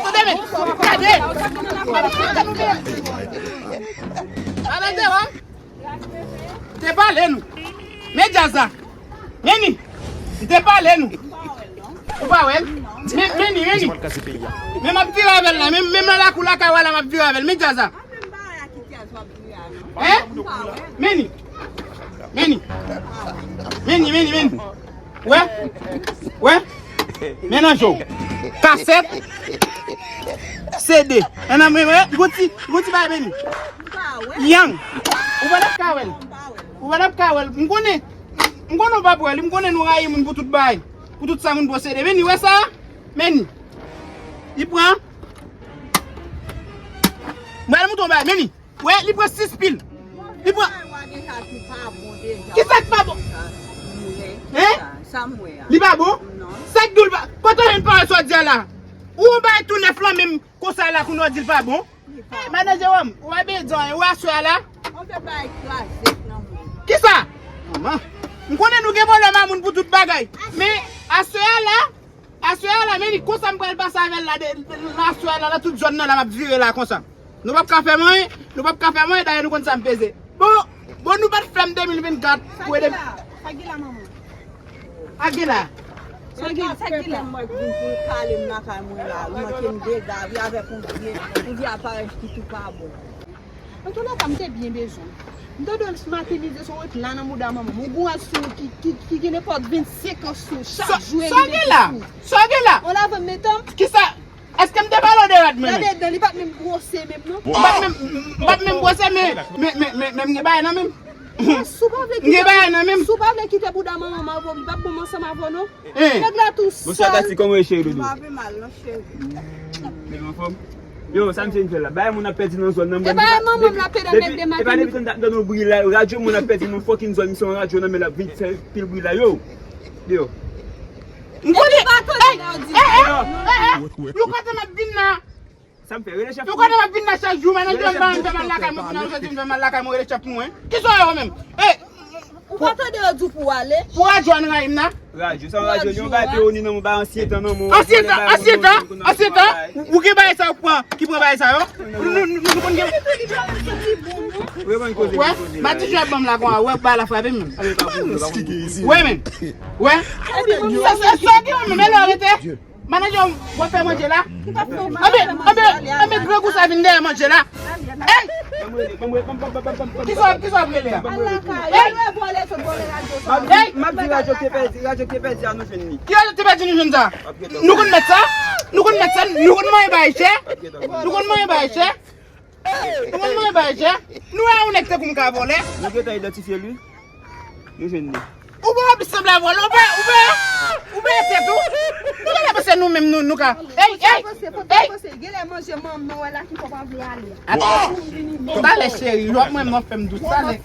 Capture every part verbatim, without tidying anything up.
Tande, men. Gade. Gade, men. Te pale nou. Men djaz la. Men ni. Li te pale nou. Ou pa wè l? Men, men ni, men ni. Men m ap vire avè l la. Men, men nan lakou lakay ou a la, m ap vire avè l. Men djaz la. Hein? Men ni. Men ni. Men ni, men ni, men ni. Wè? Wè? Men nan je w. Kasèt. C D. An nan men, wè? Gon ti, gon ti bagay men ni. Yang. Ou pa t ap ka wè l. Ou pa t ap ka wè l. M konnen, m konnen w p ap wè l. M konnen nou rayi moun pou tout bagay. Pou tout sa moun posede. Men ni, wè sa? Men ni. Li pran. M pral montre w bagay. Men ni. Wè, li pran sis pil. Li pran. Kisa k pa bon? Hein? Li pa bon? Sa k di w li pa. Kote w jwenn pawòl sa w di a la? Ou bay tou nèf lan menm konsa la kounye w di l pa bon? Hey, manager wè m, ou pa bezwen anyen, ou aswè a la? Kisa? Manman. M konnen nou gen pwoblèm a moun pou tout bagay. Men aswè a la, aswè a la, men li konsa m pral pase avè l la, de, de, aswè a la, nan tout zòn nan la, m ap vire la konsa. Nou p ap ka fè m anyen, nou p ap ka fè m anyen, dayè nou konn sa m peze. Bon, bon, nou pa t fè m de mil vennkat pou ede m. Sa gen la, manman? Sa gen la. Sa gen, sa gen la. Mwen vin pou l kale m lakay mwen la, manke m dega, wi, avèk yon vye, yon vye aparèy ki tou pa bon. Antoulèka, m te byen bezwen. M te dwe matinize sou wout la nan mouda manman m. Ou gou al sou ki, ki, ki gen nenpòt vennsenk an sou chak jou e li mete sou. Sa gen la? On lave m metan. Kisa? Èske m te pale w de rad mwen menm? Gade dan, li pa t menm bwose menm non. M pa t menm, m pa t menm bwose, men, men, men, men, men m gen bagay nan men m. Si w pa vle kite, si w pa vle kite bouda manman m avè w, li p ap bon ansanm avè w non. Nèg la tou sal. Bonswa Tati, kòman w ye cheri doudou? M pa pi mal non cheri. Nèg anfòm? Yo, sa m fin fè la. Bagay moun ap pèdi nan zòn nan. E bagay manman m la pede nèg de maten. Epa depi tann tann nou bri la, radyo moun ap pèdi nan fòkin zòn, se yon radyo nan men l ap vin fè pil bri la. Yo. Yo. M konnen. Ey, ey, ey, ey, ey. Nou kote m ap vin la. Sa m fè, rele chèf. Nou konnen m ap vin la chak jou, manager m pa vin fè mal lakay mwen, kounye a nou soti vin fè mal lakay mwen, rele chèf mwen. Kisa w ye menm? Ey! Ou pa tande yo di w pou w ale? Pou radyo a n rayi m nan? Radyo, sa radyo, li yon bagay peyi ni nan mwen, bagay ansyen tan nan mwen. Ansyen tan, ansyen tan, ansyen tan. Ou gen bagay sa yo pran, ki pran bagay sa yo? Nou, nou, nou, nou konn gen. Wè, mati jwèt ban m la kon a, wè, bagay la frape m menm. Wè, men. Wè. Sa, sa, sa, gen menm, men lè w rete. Manager, w ap fè manje la? Anben, anben, anben, grangou sa vin dèyè manje la. Ey! Kisa, kisa w ap rele a? Ey! Ey! M ap di radyo ki te pèdi, radyo ki te pèdi a nou jwenn li. Ki radyo ki te pèdi nou jwenn sa? Nou konn mèt sa? Nou konn mèt sa? Nou konn manje bagay chè? Nou konn manje bagay chè? Nou konn manje bagay chè? Nou wè yon nèg tankou m ka vòlè? Nou gentan idantifye li. Nou jwenn li. Ou pa wè sanble a vòlè, ou pa, ou pa, ou pa tèt ou. Nou genlè panse nou menm nou, nou ka. Ey, ey, ey. Genlè manje manman wè la ki fè w pa vle ale. Talè cheri, lòt mwen mwen fè m dout talè.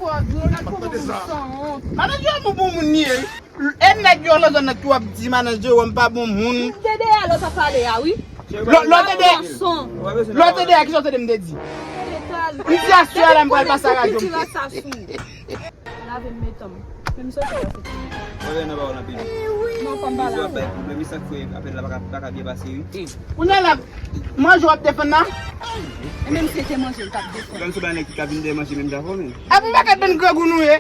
Manager m bon moun li ye. E nèg yo nan zòn nan ki w ap di manager w pa bon moun. M te deyè lè w t ap pale a wi. Lè w te deyè, lè w te deyè, kisa w tande m te di? M di aswè a la m pral pase a radyo m. Lave m metan m. Men m soti la soti. Mwen vin nan ba w nan peyi. Non, fò m pale avè w. Pwoblèm sa k fè apèl la pa ka, pa ka byen pase wi. Kounye a la, manje w ap defann la? E menm si se te manje l t ap defann. Ou konn se pa nèg ki ka vin dèyè manje menm jan avè w menm. A bon bagay bann grangou nou ye.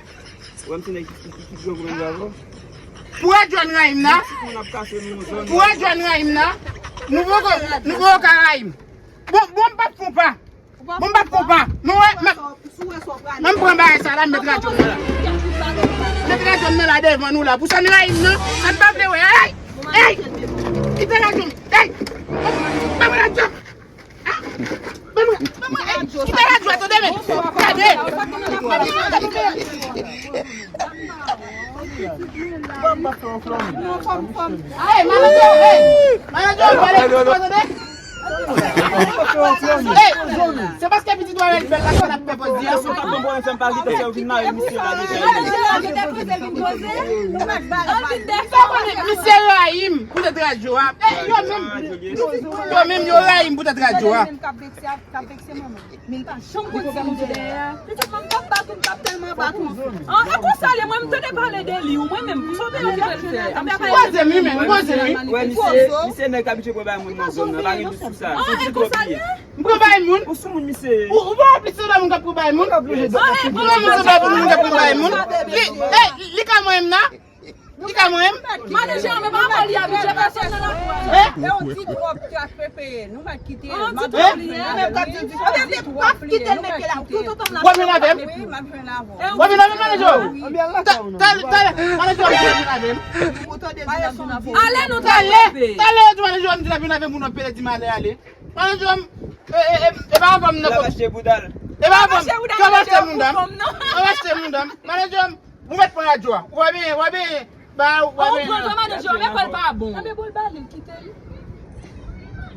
Ou wè m se nèg ki, ki, ki, ki grangou menm jan avè w. Pou radyo a n rayi m la. Pou radyo a n rayi m la. Nou poko, nou poko ka rayi m. Bon, bon, m p ap fon pa. Bon, m p ap fon pa. Nou wè, m ap, m ap pran bagay sa la, m met radyo m nan la. M met radyo m nan la devan nou la. Pou sa n rayi m nan, sa n pa vle wè. Ey! Ey! Kite radyo m. Ey! Ban mwen radyo m. Ah! Ban mwen, ban mwen, ey! Kite radyo a, tande, men. Gade! Ey, manager, ey! Manager, pale, tande? Ey, se paske pitit ou a bèl la, sa n ap fè pòz di a. Misye pa bon, bon, fè m pa kite fè w vin mare misye la deja. Sa konnen misye rayi m poutèt radyo a. Ey, yo menm, yo menm yo rayi m poutèt radyo a. Men l pa janm konn si moun dèyè a. Pitit mwen, m p ap bat ou, m p ap tèlman bat ou. An, e konsa l ye, mwen, m tande pale de li, ou mwen menm, pou sa w te yo ki pral fè. Poze m wi, men, poze m wi. Wè, misye, misye nèg k abitye pran bay moun nan zòn nan, pa gen dout sou sa. An, e konsa l ye. M pran bay moun. Ou sou moun, misye. Ou, ou pa plis se moun k ap pran bay moun. Ou pa plis se moun k ap pran bay moun. Li, ey, li ka mwen menm nan. Li ka mwen menm. Maneja, men pa anpòl li abitye pèsòn nan lakay. E yon ti twòp trap pepe. Nou mèt kite l. M ap di w li ye. Mwen menm k ap di l di twòp. Mwen menm k ap kite l mete la. Tout otan m la. W ap jwenn avè m? Wi, m ap jwenn avè w. W ap jwenn avè m, maneja? Talè, talè, maneja, w ap jwenn avè m. Ale, nou talè. Talè, talè, maneja, w ap jwenn avè m pou nou pede di m ale, ale. Maneja, e, e, e, e pa avè m nan. L ap achte bouda l. E pa avè m. K ap achte bouda m. K ap achte bouda m. Maneja, ou mèt pran radyo a. Ou pa benyen, ou pa benyen. Ba, ou pa benyen. Ou pran maneja, men kò l pa bon. Anben, bon, l ba li, l kite li.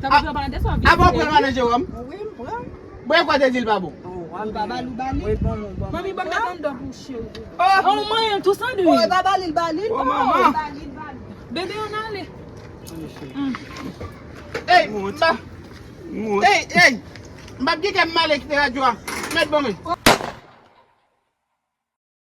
Sa pa fè w pa nan de sa. Avan ou pran maneja w. Wi, m pran. Bon, e kwa te di l pa bon? Ou pa ba li, ou ba li. Wi, bon, bon. Manmi, ban m met anndan pou cheri. Oh, ou manyen l tou sandwich. Oh, e pa ba li, l ba li. Oh, manman. Bebe, ann ale. Ey, m pa. Ey, ey. M p ap gen kè m ale kite radyo a. Mèt bon men.